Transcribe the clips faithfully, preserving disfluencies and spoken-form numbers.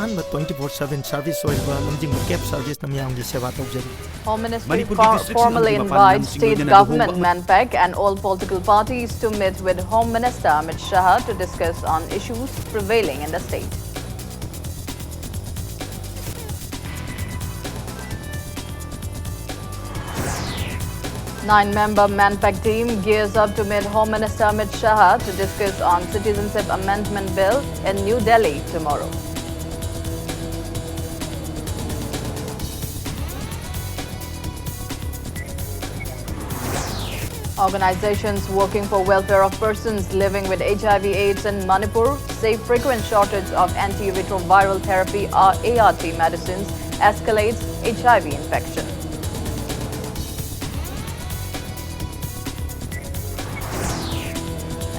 ꯑꯍꯥꯟꯕ twenty four seven service ꯑꯣꯏꯔꯤꯕ ꯂꯝꯖꯤꯡꯕ cab serviceꯅ ꯃꯤꯌꯥꯝꯒꯤ ꯁꯦꯕꯥ ꯇꯧꯖꯔꯤ꯫ Home Ministry for- formally invites state government, MANPAG and all political parties to meet with Home Minister Amit Shah to discuss on issues prevailing in the state. Nine-member MANPAG team gears up to meet Home Minister Amit Shah to discuss on Citizenship Amendment Bill in New Delhi tomorrow. Organizations working for welfare of persons living with HIV AIDS in Manipur say frequent shortage of antiretroviral therapy or ART medicines escalates HIV infection.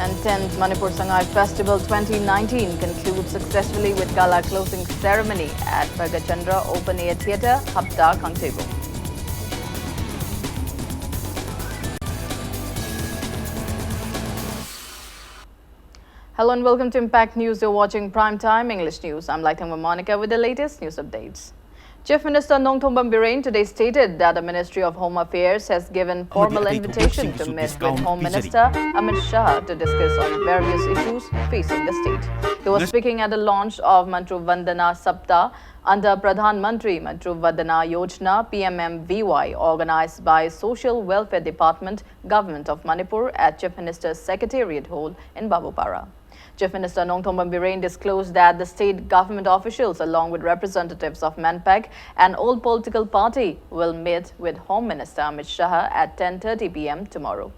And tenth Manipur Sangai Festival twenty nineteen concludes successfully with gala closing ceremony at Bhagachandra Open Air Theatre, Hapta, Kangtebong. Hello and welcome to Impact News. You're watching Prime Time English News. I'm Laithangwa Monica with the latest news updates. Chief Minister Nongthombam Biren today stated that the Ministry of Home Affairs has given formal invitation to meet with Home Minister Amit Shah to discuss on various issues facing the state. He was speaking at the launch of Mantru Vandana Sapta under Pradhan Mantri Mantru Vandana Yojana, P M M V Y, organized by Social Welfare Department, Government of Manipur, at Chief Minister's Secretariat Hall in Babupara. Chief Minister Nongthombam Biren disclosed that the state government officials, along with representatives of MANPAG and all political party, will meet with Home Minister Amit Shah at ten thirty p m tomorrow.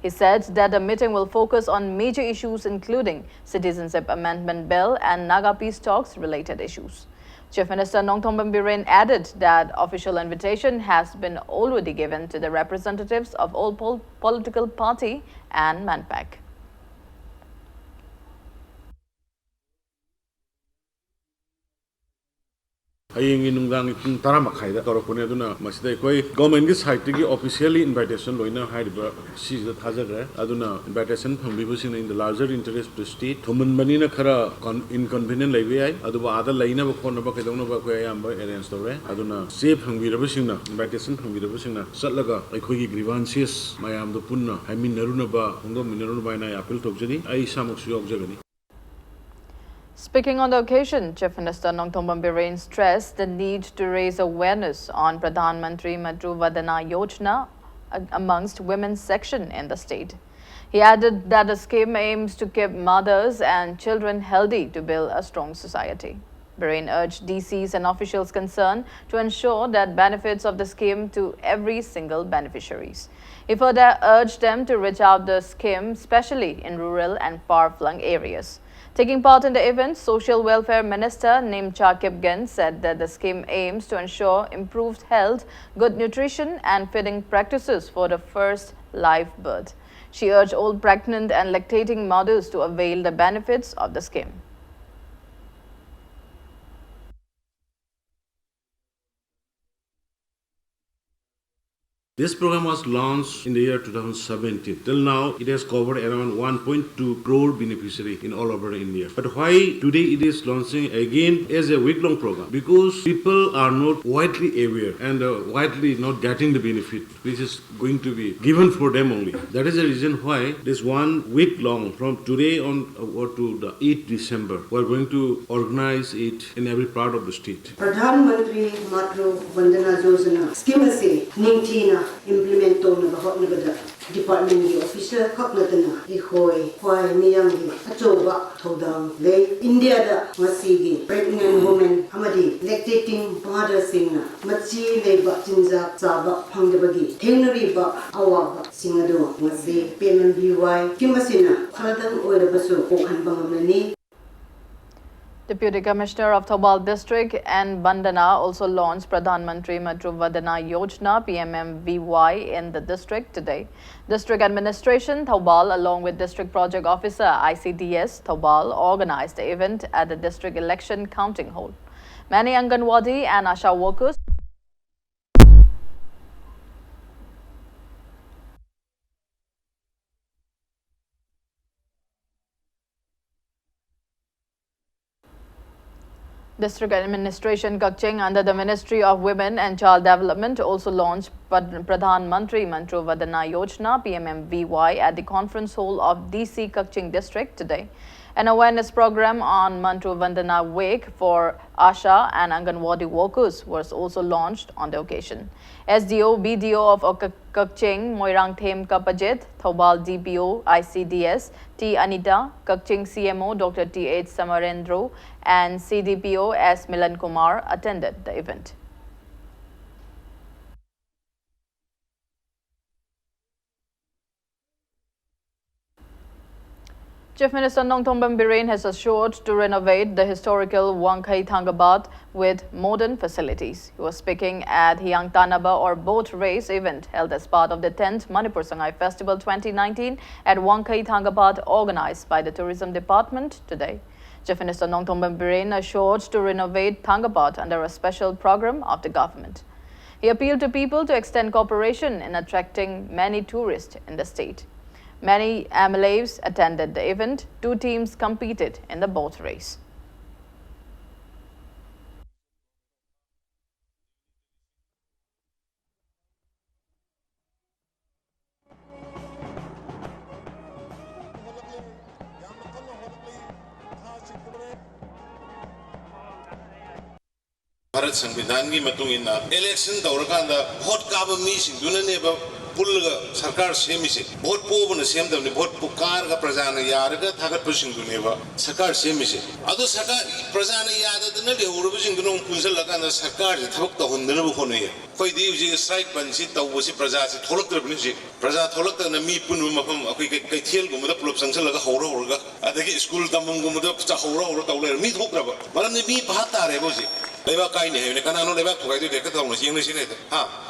He said that the meeting will focus on major issues including Citizenship Amendment Bill and Naga peace talks related issues. Chief Minister Nongthombam Biren added that official invitation has been already given to the representatives of all pol- political party and MANPAG. ꯍꯌꯦꯡꯒꯤ ꯅꯨꯡꯗꯥꯡꯒꯤ ꯄꯨꯡ ꯇꯔꯥ ꯃꯈꯥꯏꯗ ꯇꯧꯔꯛꯄꯅꯦ꯫ ꯑꯗꯨꯅ ꯃꯁꯤꯗ ꯑꯩꯈꯣꯏ government ꯀꯤ side ꯇꯒꯤ officially invitation ꯂꯣꯏꯅ ꯍꯥꯏꯔꯤꯕ ꯁꯤꯁꯤꯗ ꯊꯥꯖꯈ꯭ꯔꯦ꯫ ꯑꯗꯨꯅ invitation ꯐꯪꯕꯤꯕꯁꯤꯡꯅ in the larger interest to state, ꯊꯨꯝꯍꯟꯕꯅꯤꯅ ꯈꯔ con- inconvenient ꯂꯩꯕ ꯌꯥꯏ, ꯑꯗꯨꯕꯨ ꯑꯥꯗ ꯂꯩꯅꯕ ꯈꯣꯠꯅꯕ ꯀꯩꯗꯧꯅꯕ ꯑꯩꯈꯣꯏ ꯑꯌꯥꯝꯕ arrange ꯇꯧꯔꯦ꯫ ꯑꯗꯨꯅ ꯆꯦ ꯐꯪꯕꯤꯔꯕꯁꯤꯡꯅ, invitation ꯐꯪꯕꯤꯔꯕꯁꯤꯡꯅ ꯆꯠꯂꯒ ꯑꯩꯈꯣꯏꯒꯤ grievances ꯃꯌꯥꯝꯗꯣ ꯄꯨꯟꯅ ꯍꯥꯏꯃꯤꯟꯅꯔꯨꯅꯕ, ꯐꯣꯡꯗꯣꯛꯃꯤꯟꯅꯔꯨꯅꯕ ꯍꯥꯏꯅ ꯑꯩ appeal ꯇꯧꯖꯔꯤ꯫ ꯑꯩ ꯏꯁꯥꯃꯛꯁꯨ ꯌꯥꯎꯖꯒꯅꯤ꯫ Speaking on the occasion, Chief Minister Nongthombam Biren stressed the need to raise awareness on Pradhan Mantri Matru Vandana Yojana a- amongst women's section in the state. He added that the scheme aims to keep mothers and children healthy to build a strong society. Biren urged D Cs and officials concerned to ensure that benefits of the scheme to every single beneficiaries. He further urged them to reach out the scheme, especially in rural and far-flung areas. Taking part in the event, Social Welfare Minister Neemcha Kipgen said that the scheme aims to ensure improved health, good nutrition, and feeding practices for the first live birth. She urged all pregnant and lactating mothers to avail the benefits of the scheme. This program was launched in the year two thousand seventeen. Till now, it has covered around one point two crore beneficiary in all over India. But why today it is launching again as a week-long program? Because people are not widely aware and uh, widely not getting the benefit which is going to be given for them only. That is the reason why this one week long, from today on uh, to the eighth December, we are going to organize it in every part of the state. Pradhan Mantri Matru ꯚꯟꯗꯅꯥ Yojana scheme ꯑꯁꯤ ꯅꯤꯡꯊꯤꯅ implement ꯇꯧꯅꯕ ꯍꯣꯠꯅꯕꯗ ꯗꯤꯄꯥꯔꯠꯃꯦꯟꯒꯤ official ꯈꯛ ꯅꯠꯇꯅ ꯑꯩꯈꯣꯏ ꯈ꯭ꯋꯥꯏ ꯃꯤꯌꯥꯝꯒꯤ ꯑꯆꯧꯕ ꯊꯧꯗꯥꯡ ꯂꯩ꯫ ꯏꯟꯗꯤꯌꯥꯗ ꯉꯁꯤꯒꯤ ꯄ꯭ꯔꯦꯒꯅꯦꯟ ꯋꯨꯃꯦꯟ ꯑꯃꯗꯤ ꯂꯦꯛꯇꯦꯇꯤꯡ ꯃꯥꯗꯔꯁꯤꯡꯅ ꯃꯆꯤ ꯂꯩꯕ ꯆꯤꯟꯖꯥꯛ ꯆꯥꯕ ꯐꯪꯗꯕꯒꯤ ꯊꯦꯡꯅꯔꯤꯕ ꯑꯋꯥꯕꯁꯤꯡ ꯑꯗꯨ ꯉꯁꯤ ꯄꯤ ꯑꯦꯝ ꯑꯦꯝ ꯕꯤ ꯋꯥꯏ ꯁ꯭ꯀꯤꯝ ꯑꯁꯤꯅ ꯈꯔꯗꯪ ꯑꯣꯏꯔꯕꯁꯨ ꯀꯣꯛꯍꯟꯕ ꯉꯝꯂꯅꯤ꯫ Deputy Commissioner of Thoubal District N Vandana also launched Pradhan Mantri Matru Vandana Yojana, P M M V Y, in the district today. District Administration Thoubal, along with District Project Officer, I C D S, Thoubal, organized the event at the District Election Counting Hall. Many Anganwadi and ASHA workers District Administration Kakching under the Ministry of Women and Child Development also launched Pad- Pradhan Mantri Matru Vandana Yojana, P M M V Y, at the conference hall of D C Kakching District today. An awareness program on Matru Vandana Week for ASHA and Anganwadi workers was also launched on the occasion. S D O, B D O of Kak- Kakching, Moirangthem Kapajit, Thoubal D P O, I C D S, T Anita, Kakching C M O, Doctor T H Samarendro, and C D P O S Milan Kumar attended the event. Chief Minister Nongthombam Biren has assured to renovate the historical Wangkhei Thangabat with modern facilities. He was speaking at Hiang Tanaba or boat race event held as part of the tenth Manipur Sangai Festival twenty nineteen at Wangkhei Thangabat, organized by the Tourism Department today. Chief Minister Nongthombam Biren assured to renovate Thangabat under a special program of the government. He appealed to people to extend cooperation in attracting many tourists in the state. Many M L As attended the event. Two teams competed in the boat race. Bharat ꯁꯪꯕꯤꯙꯥꯟꯒꯤ ꯃꯇꯨꯡ ꯏꯟꯅ election ꯇꯧꯔꯀꯥꯟꯗ vote ꯀꯥꯕ ꯃꯤꯁꯤꯡꯗꯨꯅꯅꯦꯕ ꯄꯨꯜꯂꯒ ꯁꯔꯀꯥꯔ ꯁꯦꯝꯃꯤꯁꯦ vote ꯄꯣꯕꯅ ꯁꯦꯝꯗꯕꯅꯤ, vote ꯄꯣ-, ꯀꯥꯔꯒ ꯄ꯭ꯔꯖꯥꯅ ꯌꯥꯔꯒ ꯊꯥꯒꯠꯄꯁꯤꯡꯗꯨꯅꯦꯕ ꯁꯔꯀꯥꯔ ꯁꯦꯝꯃꯤꯁꯦ꯫ ꯑꯗꯣ ꯁꯔꯀꯥꯔ, ꯄ꯭ꯔꯖꯥꯅ ꯌꯥꯗꯗꯅ ꯂꯩꯍꯧꯔꯕꯁꯤꯡꯗꯨꯅ ꯑꯃꯨꯛ ꯄꯨꯟꯁꯤꯜꯂꯀꯥꯟꯗ ꯁꯔꯀꯥꯔꯁꯦ ꯊꯕꯛ ꯇꯧꯍꯟꯗꯅꯕ ꯍꯣꯠꯅꯩꯌꯦ꯫ ꯑꯩꯈꯣꯏꯗꯤ ꯍꯧꯖꯤꯛ ꯁ꯭ꯇ꯭ꯔꯥꯏꯛ ꯕꯟꯁꯤ ꯇꯧꯕꯁꯤ ꯄ꯭ꯔꯖꯥꯁꯤ ꯊꯣꯛꯂꯛꯇ꯭ꯔꯕꯅꯤ꯫ ꯍꯧꯖꯤꯛ ꯄ꯭ꯔꯖꯥ ꯊꯣꯛꯂꯛꯇꯗꯅ ꯃꯤ ꯄꯨꯟꯕ ꯃꯐꯝ ꯑꯩꯈꯣꯏ ꯀꯩ-, ꯀꯩꯊꯦꯜꯒꯨꯝꯕꯗ ꯄꯨꯂꯞ ꯆꯪꯁꯤꯜꯂꯒ ꯍꯧꯔ ꯍꯧꯔꯒ, ꯑꯗꯒꯤ ꯁ꯭ꯀꯨꯜ ꯇꯝꯐꯝꯒꯨꯝꯕꯗ ꯆ-, ꯍꯧꯔ ꯍꯧꯔ ꯇꯧ ꯂꯩꯔꯦ꯫ ꯃꯤ ꯊꯣꯛꯇ꯭ꯔꯕ ꯃꯔꯝꯗꯤ ꯃꯤ ꯚꯥꯞ ꯇꯥꯔꯦꯕ ꯍꯧꯖꯤꯛ꯫ ꯂꯩꯕꯥꯛ ꯀꯥꯏꯅꯤ ꯍꯥꯏꯕꯅꯤ꯫ ꯀꯅꯥꯅꯣ ꯂꯩꯕꯥꯛ ꯊꯨꯒꯥꯏꯗꯣꯏꯗꯤ? ꯍꯦꯛꯇ ꯇꯧꯅꯁꯤ, ꯌꯦꯡꯅꯁꯤꯅꯦ ꯍꯦꯛꯇ꯫ ꯍꯥ?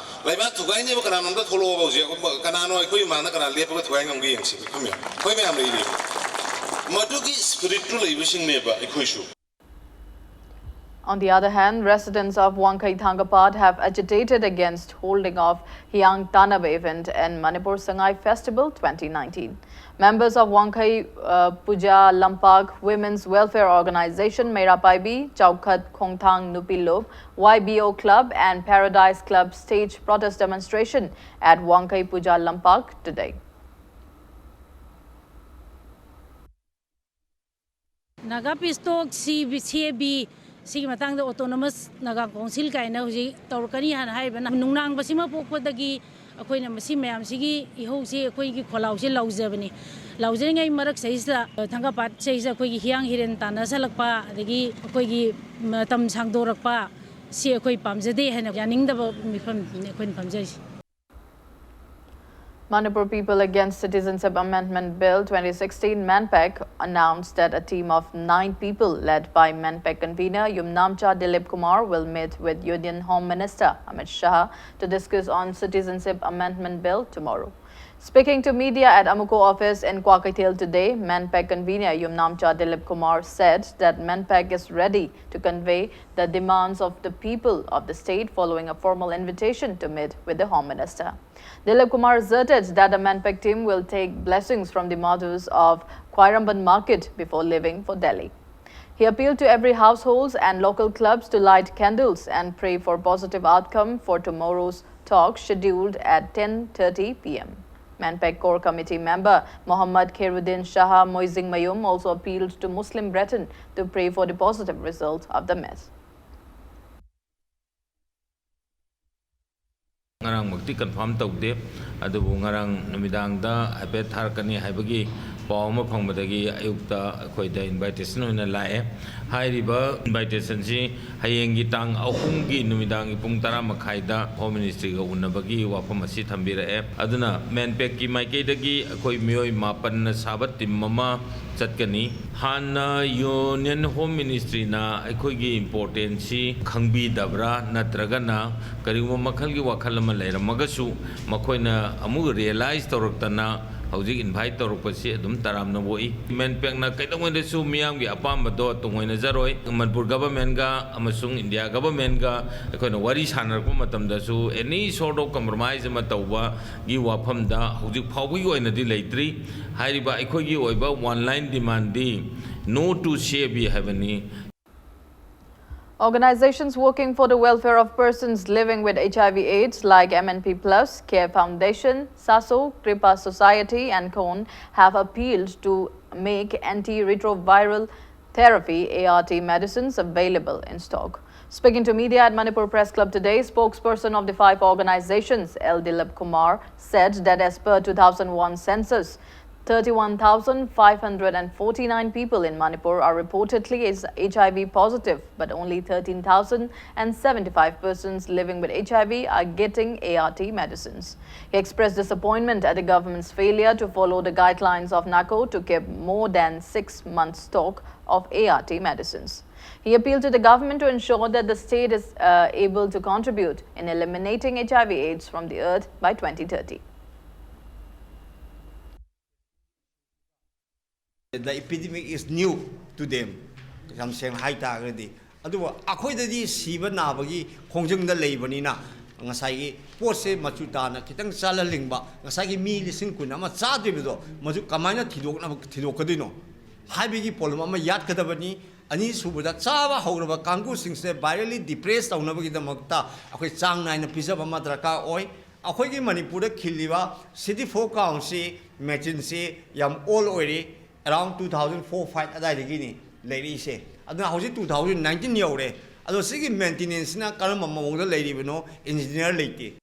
ꯂꯩꯕꯥꯛ ꯊꯨꯒꯥꯏꯅꯦꯕ ꯀꯅꯥꯅꯣꯝꯇ ꯊꯣꯛꯂꯛꯑꯣꯕ ꯍꯧꯖꯤꯛ꯫ ꯀꯅꯥꯅꯣ ꯑꯩꯈꯣꯏ ꯏꯃꯥꯅ ꯀꯅꯥ ꯂꯦꯞꯄꯒ ꯊꯨꯒꯥꯏ ꯉꯝꯒꯦ ꯌꯦꯡꯁꯤ꯫ ꯑꯩꯈꯣꯏ ꯃꯌꯥꯝ, ꯑꯩꯈꯣꯏ ꯃꯌꯥꯝ ꯂꯩꯔꯤ꯫ ꯃꯗꯨꯒꯤ ꯁ꯭ꯄꯤꯔꯤꯠꯇꯨ ꯂꯩꯕꯁꯤꯡꯅꯦꯕ ꯑꯩꯈꯣꯏꯁꯨ꯫ On the other hand, residents of Wangkhei Thangapad have agitated against holding of Hiang Tanab event in Manipur Sangai Festival twenty nineteen. Members of Wangkhei, uh, Puja Lampak Women's Welfare Organization, Meira Paibi, Chaukhat Khongthang Nupi Lup, Y B O Club and Paradise Club stage protest demonstration at Wangkhei Puja Lampak today. Naga Peace Talk, C B, C A B, ꯁꯤꯒꯤ ꯃꯇꯥꯡꯗ Autonomous Naga Council ꯀꯥꯏꯅ ꯍꯧꯖꯤꯛ ꯇꯧꯔꯛꯀꯅꯤ ꯍꯥꯏꯅ ꯍꯥꯏꯔꯤꯕ ꯅꯨꯡꯅꯥꯡꯕꯁꯤꯃ ꯄꯣꯛꯄꯗꯒꯤ ꯑꯩꯈꯣꯏꯅ ꯃꯁꯤ ꯃꯌꯥꯝꯁꯤꯒꯤ ꯏꯍꯧꯁꯤ ꯑꯩꯈꯣꯏꯒꯤ ꯈꯣꯜꯂꯥꯎꯁꯦ ꯂꯥꯎꯖꯕꯅꯤ꯫ ꯂꯥꯎꯖꯔꯤꯉꯩ ꯃꯔꯛꯁꯤꯗꯩꯁꯤꯗ ꯊꯥꯡꯒꯄꯥꯠꯁꯤꯗꯩꯁꯤꯗ ꯑꯩꯈꯣꯏꯒꯤ ꯍꯤꯌꯥꯡ ꯍꯤꯔꯦꯟ ꯇꯥꯟꯅꯁꯜꯂꯛꯄ, ꯑꯗꯒꯤ ꯑꯩꯈꯣꯏꯒꯤ ꯃꯇꯝ ꯁꯥꯡꯗꯣꯔꯛꯄ, ꯁꯤ ꯑꯩꯈꯣꯏ ꯄꯥꯝꯖꯗꯦ ꯍꯥꯏꯅ ꯌꯥꯅꯤꯡꯗꯕ ꯃꯤꯐꯝꯅꯤ ꯑꯩꯈꯣꯏꯅ ꯐꯝꯖꯔꯤꯁꯦ꯫ Manipur People Against Citizenship Amendment Bill twenty sixteen, MANPAC, announced that a team of nine people led by MANPAC convener Yumnamcha Dilip Kumar will meet with Union Home Minister Amit Shah to discuss on Citizenship Amendment Bill tomorrow. Speaking to media at AMUCO office in Kwakeithel today, MANPAC convener Yumnamcha Dilip Kumar said that MANPAC is ready to convey the demands of the people of the state following a formal invitation to meet with the Home Minister. Dilip Kumar asserted that the MANPAC team will take blessings from the mothers of Khwairamband market before leaving for Delhi. He appealed to every households and local clubs to light candles and pray for positive outcome for tomorrow's talk scheduled at ten thirty p m. MANPAC Core Committee member Mohammad Khairuddin Shaha Moizingmayum also appealed to Muslim brethren to pray for the positive result of the meet. ꯉꯔꯥꯡꯃꯛꯇꯤ confirm ꯇꯧꯗꯦ, ꯑꯗꯨꯕꯨ ꯉꯔꯥꯡ ꯅꯨꯃꯤꯗꯥꯡꯗ ꯍꯥꯏꯐꯦꯠ ꯊꯥꯔꯛꯀꯅꯤ ꯍꯥꯏꯕꯒꯤ ꯄꯥꯎ ꯑꯃ ꯐꯪꯕꯗꯒꯤ ꯑꯌꯨꯛꯇ ꯑꯩꯈꯣꯏꯗ ꯏꯟꯚꯥꯏꯇꯦꯁꯟ ꯑꯣꯏꯅ ꯂꯥꯛꯑꯦ꯫ ꯍꯥꯏꯔꯤꯕ ꯏꯟꯚꯥꯏꯇꯦꯁꯟꯁꯤ ꯍꯌꯦꯡꯒꯤ ꯇꯥꯡ ꯑꯍꯨꯝꯒꯤ ꯅꯨꯃꯤꯗꯥꯡꯒꯤ ꯄꯨꯡ ꯇꯔꯥ ꯃꯈꯥꯏꯗ ꯍꯣꯝ ꯃꯤꯅꯤꯁꯇ꯭ꯔꯤꯒ ꯎꯅꯕꯒꯤ ꯋꯥꯐꯝ ꯑꯁꯤ ꯊꯝꯕꯤꯔꯛꯑꯦ꯫ ꯑꯗꯨꯅ ꯃꯦꯟꯄꯦꯛꯀꯤ ꯃꯥꯏꯀꯩꯗꯒꯤ ꯑꯩꯈꯣꯏ ꯃꯤꯑꯣꯏ ꯃꯥꯄꯟꯅ ꯁꯥꯕ ꯇꯤꯝ ꯑꯃ ꯆꯠꯀꯅꯤ꯫ ꯍꯥꯟꯅ ꯌꯨꯅꯤꯌꯟ ꯍꯣꯝ ꯃꯤꯅꯤꯁꯇ꯭ꯔꯤꯅ ꯑꯩꯈꯣꯏꯒꯤ ꯏꯝꯄꯣꯔꯇꯦꯟꯁꯁꯤ ꯈꯪꯕꯤꯗꯕ꯭ꯔꯥ, ꯅꯠꯇ꯭ꯔꯒꯅ ꯀꯔꯤꯒꯨꯝꯕ ꯃꯈꯜꯒꯤ ꯋꯥꯈꯜ ꯑꯃ ꯂꯩꯔꯝꯃꯒꯁꯨ, ꯃꯈꯣꯏꯅ ꯑꯃꯨꯛ ꯔꯤꯌꯦꯂꯥꯏꯁ ꯇꯧꯔꯛꯇꯅ ꯍꯧꯖꯤꯛ ꯏꯟꯚꯥꯏꯠ ꯇꯧꯔꯛꯄꯁꯤ ꯑꯗꯨꯝ ꯇꯔꯥꯝꯅ ꯑꯣꯛꯏ꯫ ꯃꯦꯟꯄꯦꯛꯅ ꯀꯩꯗꯧꯉꯩꯗꯁꯨ ꯃꯤꯌꯥꯝꯒꯤ ꯑꯄꯥꯝꯕꯗꯣ ꯇꯨꯡꯑꯣꯏꯅꯖꯔꯣꯏ꯫ ꯃꯅꯤꯄꯨꯔ ꯒꯚꯔꯟꯃꯦꯟꯒ ꯑꯃꯁꯨꯡ ꯏꯟꯗꯤꯌꯥ ꯒꯚꯔꯟꯃꯦꯟꯒ ꯑꯩꯈꯣꯏꯅ ꯋꯥꯔꯤ ꯁꯥꯟꯅꯔꯛꯄ ꯃꯇꯝꯗꯁꯨ any sort of compromise ꯑꯃ ꯇꯧꯕꯒꯤ ꯋꯥꯐꯝꯗ ꯍꯧꯖꯤꯛ ꯐꯥꯎꯕꯒꯤ ꯑꯣꯏꯅꯗꯤ ꯂꯩꯇ꯭ꯔꯤ꯫ ꯍꯥꯏꯔꯤꯕ ꯑꯩꯈꯣꯏꯒꯤ ꯑꯣꯏꯕ ꯋꯥꯟ ꯂꯥꯏꯟ ꯗꯤꯃꯥꯟꯗꯤ no to C A B ꯍꯥꯏꯕꯅꯤ꯫ Organizations working for the welfare of persons living with H I V AIDS like M N P Plus, Care Foundation, SASO, Kripa Society and CORN have appealed to make antiretroviral therapy, A R T, medicines available in stock. Speaking to media at Manipur Press Club today, spokesperson of the five organizations, L Dilip Kumar, said that as per two thousand one census, thirty-one thousand five hundred forty-nine people in Manipur are reportedly is H I V positive, but only thirteen thousand seventy-five persons living with H I V are getting A R T medicines. He expressed disappointment at the government's failure to follow the guidelines of NACO to keep more than six months stock of A R T medicines. He appealed to the government to ensure that the state is uh, able to contribute in eliminating H I V AIDS from the earth by twenty thirty. The epidemic is new to them. ꯌꯥꯝ ꯁꯦꯡꯅ ꯍꯥꯏ ꯇꯥꯔꯒꯗꯤ, ꯑꯗꯨꯕꯨ ꯑꯩꯈꯣꯏꯗꯗꯤ ꯁꯤꯕ ꯅꯥꯕꯒꯤ ꯈꯣꯡꯖꯪꯗ ꯂꯩꯕꯅꯤꯅ, ꯉꯁꯥꯏꯒꯤ ꯄꯣꯠꯁꯦ ꯃꯆꯨ ꯇꯥꯅ ꯈꯤꯇꯪ ꯆꯥꯜꯍꯟꯅꯤꯡꯕ, ꯉꯁꯥꯏꯒꯤ ꯃꯤ ꯂꯤꯁꯤꯡ ꯀꯨꯟ ꯑꯃ ꯆꯥꯗ꯭ꯔꯤꯕꯗꯣ ꯃꯗꯨ ꯀꯃꯥꯏꯅ ꯊꯤꯗꯣꯛꯅꯕ ꯊꯤꯗꯣꯛꯀꯗꯣꯏꯅꯣ ꯍꯥꯏꯕꯒꯤ ꯄꯣꯠꯂꯨꯝ ꯑꯃ ꯌꯥꯠꯀꯗꯕꯅꯤ꯫ ꯑꯅꯤꯁꯨꯕꯗ, ꯆꯥꯕ ꯍꯧꯔꯕ ꯀꯥꯡꯕꯨꯁꯤꯡꯁꯦ ꯚꯥꯏꯔꯦꯜꯂꯤ ꯗꯤꯄ꯭ꯔꯦꯁ ꯇꯧꯅꯕꯒꯤꯗꯃꯛꯇ ꯑꯩꯈꯣꯏ ꯆꯥꯡ ꯅꯥꯏꯅ ꯄꯤꯖꯕ ꯑꯃ ꯗꯔꯀꯥꯔ ꯑꯣꯏ꯫ ꯑꯩꯈꯣꯏꯒꯤ ꯃꯅꯤꯄꯨꯔꯗ ꯈꯤꯜꯂꯤꯕ ꯁꯤꯛꯁꯇꯤ ꯐꯣꯔ ꯀꯥꯎꯟꯁꯤ, ꯃꯦꯆꯤꯟꯁꯤ ꯌꯥꯝ ꯑꯣꯜ ꯑꯣꯏꯔꯤ꯫ Around two thousand four five ꯑꯗꯥꯏꯗꯒꯤꯅꯤ ꯂꯩꯔꯛꯏꯁꯦ꯫ ꯑꯗꯨꯅ ꯍꯧꯖꯤꯛ two thousand nineteen ꯌꯧꯔꯦ꯫ ꯑꯗꯣ ꯁꯤꯒꯤ ꯃꯦꯟꯇꯦꯅꯦꯟꯁꯁꯤꯅ ꯀꯔꯝꯕ ꯃꯑꯣꯡꯗ ꯂꯩꯔꯤꯕꯅꯣ, ꯏꯟꯖꯤꯅꯤꯌꯥꯔ ꯂꯩꯇꯦ꯫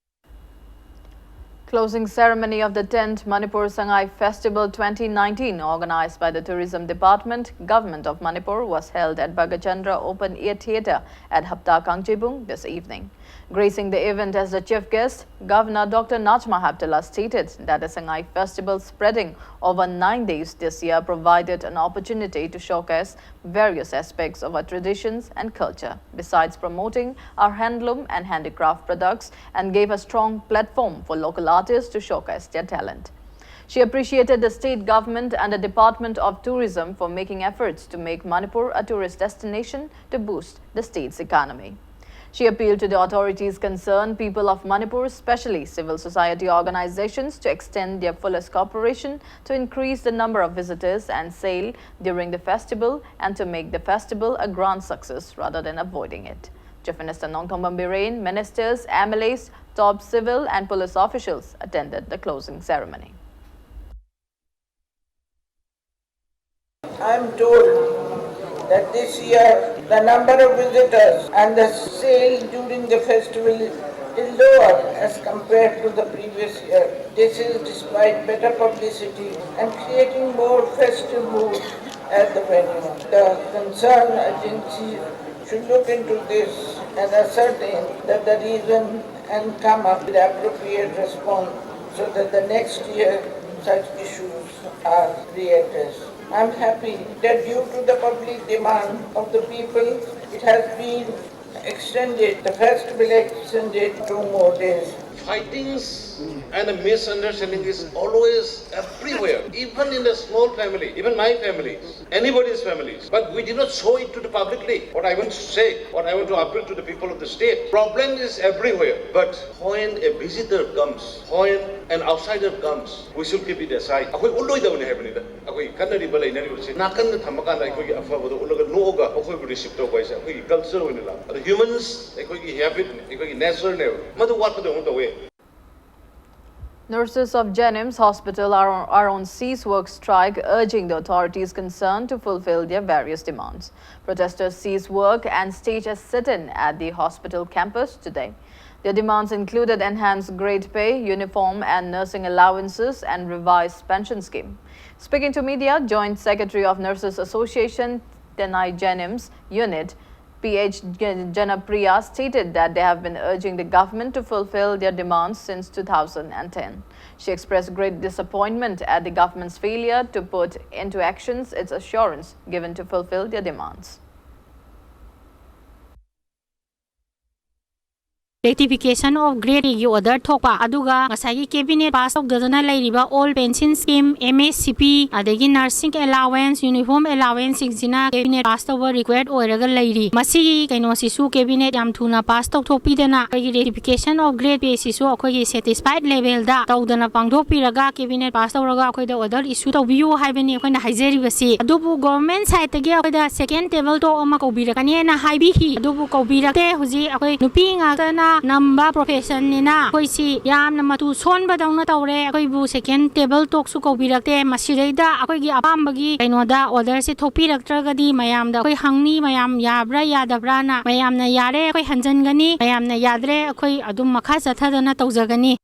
Closing ceremony of the tenth Manipur Sangai Festival twenty nineteen, organized by the Tourism Department, Government of Manipur, was held at Bhagachandra Open Air Theatre at Hapta Kangjibung this evening. Gracing the event as the chief guest, Governor Doctor Najma Heptulla stated that the Sangai Festival, spreading over nine days this year, provided an opportunity to showcase various aspects of our traditions and culture, besides promoting our handloom and handicraft products, and gave a strong platform for local artists to showcase their talent. She appreciated the state government and the Department of Tourism for making efforts to make Manipur a tourist destination to boost the state's economy. She appealed to the authorities concerned, people of Manipur, especially civil society organizations, to extend their fullest cooperation to increase the number of visitors and sale during the festival, and to make the festival a grand success rather than avoiding it. Chief Minister Nongthombam Biren, ministers, M L As, top civil and police officials attended the closing ceremony. I am told that this year the number of visitors and the sale during the festival is lower as compared to the previous year. This is despite better publicity and creating more festive mood at the venue. The concerned agencies should look into this and ascertain that the reason and come up with appropriate response so that the next year such issues are readdressed. I am happy that due to the public demand of the people, it has been extended, the festival extended two more days. Fightings and a misunderstanding is always everywhere, even in a small family, even my family, anybody's families. But we did not show it to the publicly. What I want to say, what I want to appeal to the people of the state, problem is everywhere. But when a visitor comes, when an outsider comes, we should keep it aside. ꯑꯩꯈꯣꯏ ꯎꯠꯂꯣꯏꯗꯕꯅꯤ ꯍꯥꯏꯕꯅꯤꯗ꯫ ꯑꯩꯈꯣꯏ ꯈꯠꯅꯔꯤꯕ ꯂꯩꯅꯔꯤꯕꯁꯦ ꯅꯥꯀꯟꯗ ꯊꯝꯃꯀꯥꯟꯗ ꯑꯩꯈꯣꯏꯒꯤ ꯑꯐꯕꯗꯣ ꯎꯠꯂꯒ ꯅꯣꯛꯑꯒ ꯃꯈꯣꯏꯕꯨ receipt ꯇꯧꯕ ꯍꯥꯏꯁꯦ ꯑꯩꯈꯣꯏꯒꯤ ꯀꯜꯆꯔ ꯑꯣꯏꯅ ꯂꯥꯛꯄ꯫ ꯑꯗꯣ ꯍ꯭ꯌꯨꯃꯟꯁ ꯑꯩꯈꯣꯏꯒꯤ ꯍꯦꯕꯤꯠꯅꯦ, ꯑꯩꯈꯣꯏꯒꯤ ꯅꯦꯆꯔꯅꯦꯕ꯫ ꯃꯗꯨ ꯋꯥꯠꯄꯗꯧꯅ ꯇꯧꯋꯦ꯫ Nurses of JNIMS Hospital are, are on cease work strike, urging the authorities concerned to fulfill their various demands. Protesters cease work and stage a sit-in at the hospital campus today. Their demands included enhanced grade pay, uniform and nursing allowances, and revised pension scheme. Speaking to media, Joint Secretary of Nurses Association, Tennai JNIMS Unit, P H Janapriya, stated that they have been urging the government to fulfill their demands since two thousand and ten. She expressed great disappointment at the government's failure to put into actions its assurance given to fulfill their demands. Rectification of grade ꯒꯤ order ꯊꯣꯛꯄ, ꯑꯗꯨꯒ ꯉꯁꯥꯏꯒꯤ cabinet pass ꯇꯧꯗꯗꯅ ꯂꯩꯔꯤꯕ old pension scheme, M S C P, ꯑꯗꯒꯤ nursing allowance, uniform allowance ꯁꯤꯡꯁꯤꯅ cabinet pass ꯇꯧꯕ required ꯑꯣꯏꯔꯒ ꯂꯩꯔꯤ꯫ ꯃꯁꯤꯒꯤ ꯀꯩꯅꯣꯁꯤꯁꯨ cabinet ꯌꯥꯝ ꯊꯨꯅ pass ꯇꯧꯊꯣꯛꯄꯤꯗꯅ ꯑꯩꯈꯣꯏꯒꯤ rectification of grade pay ꯁꯤꯁꯨ ꯑꯩꯈꯣꯏꯒꯤ satisfied level ꯗ ꯇꯧꯗꯅ ꯄꯥꯡꯊꯣꯛꯄꯤꯔꯒ cabinet pass ꯇꯧꯔꯒ ꯑꯩꯈꯣꯏꯗ order issue ꯇꯧꯕꯤꯌꯨ ꯍꯥꯏꯕꯅꯤ ꯑꯩꯈꯣꯏꯅ ꯍꯥꯏꯖꯔꯤꯕꯁꯤ꯫ ꯑꯗꯨꯕꯨ government side ꯇꯒꯤ ꯑꯩꯈꯣꯏꯗ second table talk ꯑꯃ ꯀꯧꯕꯤꯔꯛꯀꯅꯤꯅ ꯍꯥꯏꯕꯤꯈꯤ, ꯑꯗꯨꯕꯨ ꯀꯧꯕꯤꯔꯛꯇꯦ꯫ ꯍꯧꯖꯤꯛ ꯑꯩꯈꯣꯏ ꯅꯨꯄꯤ ꯉꯥꯛꯇꯅ ꯅꯝꯕ profession ꯅꯤꯅ ꯑꯩꯈꯣꯏꯁꯤ ꯌꯥꯝꯅ ꯃꯇꯨ ꯁꯣꯟꯕꯗꯧꯅ ꯇꯧꯔꯦ꯫ ꯑꯩꯈꯣꯏꯕꯨ second table talk ꯁꯨ ꯀꯧꯕꯤꯔꯛꯇꯦ꯫ ꯃꯁꯤꯗꯩꯗ ꯑꯩꯈꯣꯏꯒꯤ ꯑꯄꯥꯝꯕꯒꯤ ꯀꯩꯅꯣꯗ order ꯁꯤ ꯊꯣꯛꯄꯤꯔꯛꯇ꯭ꯔꯒꯗꯤ ꯃꯌꯥꯝꯗ ꯑꯩꯈꯣꯏ ꯍꯪꯅꯤ, ꯃꯌꯥꯝ ꯌꯥꯕ꯭ꯔꯥ ꯌꯥꯗꯕ꯭ꯔꯥꯅ꯫ ꯃꯌꯥꯝꯅ ꯌꯥꯔꯦ ꯑꯩꯈꯣꯏ ꯍꯟꯖꯟꯒꯅꯤ, ꯃꯌꯥꯝꯅ ꯌꯥꯗ꯭ꯔꯦ ꯑꯩꯈꯣꯏ ꯑꯗꯨꯝ ꯃꯈꯥ ꯆꯠꯊꯗꯅ ꯇꯧꯖꯒꯅꯤ꯫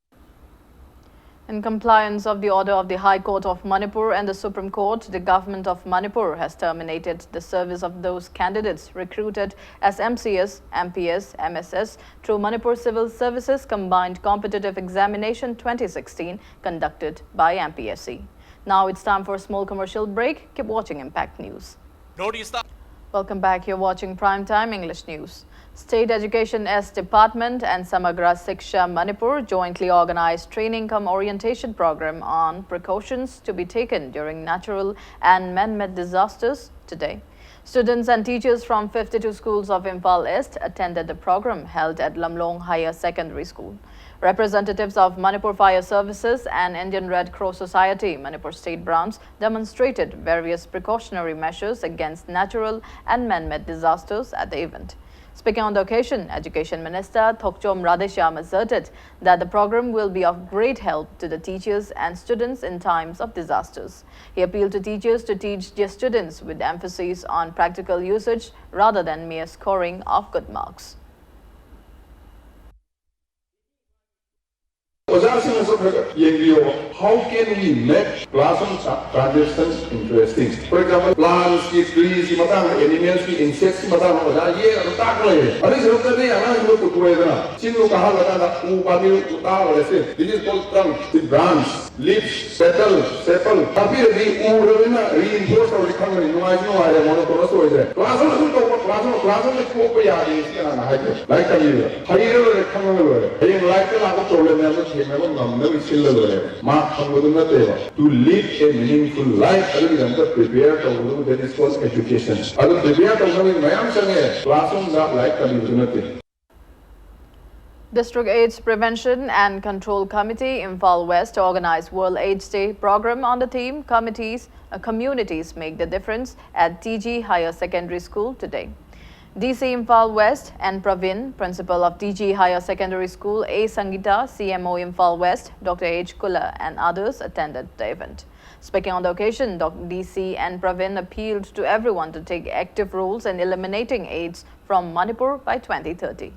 In compliance of the order of the High Court of Manipur and the Supreme Court, the Government of Manipur has terminated the service of those candidates recruited as M C S, M P S, M S S through Manipur Civil Services Combined Competitive Examination twenty sixteen conducted by M P S C. Now it's time for a small commercial break. Keep watching Impact News. Welcome back. You're watching Prime Time English News. State Education S Department and Samagra Shiksha Manipur jointly organized training cum orientation program on precautions to be taken during natural and man-made disasters today. Students and teachers from fifty-two schools of Imphal East attended the program held at Lamlong Higher Secondary School. Representatives of Manipur Fire Services and Indian Red Cross Society Manipur State Branch demonstrated various precautionary measures against natural and man-made disasters at the event. Speaking on the occasion, Education Minister Thokchom Radheshyam asserted that the program will be of great help to the teachers and students in times of disasters. He appealed to teachers to teach their students with emphasis on practical usage rather than mere scoring of good marks. ꯑꯣꯖꯥꯁꯤꯡꯅꯁꯨ ꯈꯔ ꯈꯔ ꯌꯦꯡꯕꯤꯌꯣ꯫ How can we make classroom transactions interesting? For example, plants ꯀꯤ, trees ꯀꯤ ꯃꯇꯥꯡꯗ, animals ꯀꯤ, insects ꯀꯤ ꯃꯇꯥꯡꯗ ꯑꯣꯖꯥ ꯌꯦꯡꯉꯒ ꯑꯗꯨꯝ ꯇꯥꯛꯄ ꯂꯩꯔꯦ꯫ ꯑꯗꯨꯒꯤ ꯁꯔꯨꯛꯇꯗꯤ ꯑꯉꯥꯡꯁꯤꯡꯗꯣ ꯄꯨꯊꯣꯛꯑꯦꯗꯅ, ꯆꯤꯡꯗꯣ ꯀꯥꯍꯜꯂꯀꯥꯟꯗ ꯎ ꯄꯥꯝꯕꯤ ꯎ ꯇꯥꯕ ꯂꯩꯁꯦ, this is called trunk, the branch, leaves, petal, sepal, ꯇꯥꯛꯄꯤꯔꯗꯤ ꯎꯔꯕꯅꯤꯅ reinforce ꯇꯧꯔꯗꯤ ꯈꯪꯒꯅꯤ, ꯅꯨꯡꯉꯥꯏꯁꯨ ꯅꯨꯡꯉꯥꯏꯔꯦ, monotonous ꯑꯣꯏꯗ꯭ꯔꯦ꯫ Classroom ꯑꯗꯨꯝ ꯇꯧꯕ, classroom, classroom ꯗ ꯊꯣꯛꯄ ꯌꯥꯗꯦ ꯁꯤ ꯀꯅꯥꯅ ꯍꯥꯏꯒꯦ? ꯂꯥꯏꯔꯤꯛ ꯇꯝꯕꯤꯕꯗ ꯍꯩꯔ ꯂꯣꯏꯔꯦ, ꯈꯪꯉꯒ ꯂꯣꯏꯔꯦ꯫ ꯍꯌꯦꯡ life ꯇ ꯂꯥꯛꯄ problem ꯃꯌꯥꯝꯗꯣ ꯊꯦꯡꯅꯕ ꯉꯝꯅꯕ ꯁꯤꯜꯂ ꯂꯣꯏꯔꯦ꯫ Mark ꯐꯪꯕꯗꯨ ꯅꯠꯇꯦꯕ꯫ To live a meaningful life ꯑꯗꯨꯒꯤꯗꯃꯛꯇ prepare ꯇꯧꯕꯗꯨ, that is called education. ꯑꯗꯨ prepare ꯇꯧꯅꯕꯒꯤ ꯃꯌꯥꯝ ꯆꯪꯉꯦ꯫ Classroom ꯗ ꯂꯥꯏꯔꯤꯛ ꯇꯝꯕꯤꯕꯗꯨ ꯅꯠꯇꯦ꯫ District AIDS Prevention and Control Committee, Imphal West, organized World AIDS Day program on the theme Committees, uh, Communities Make the Difference at T G Higher Secondary School today. D C Imphal West N Pravin, Principal of T G Higher Secondary School A Sangita, C M O Imphal West, Doctor H Kula, and others attended the event. Speaking on the occasion, Doc- D C N Pravin appealed to everyone to take active roles in eliminating AIDS from Manipur by twenty thirty.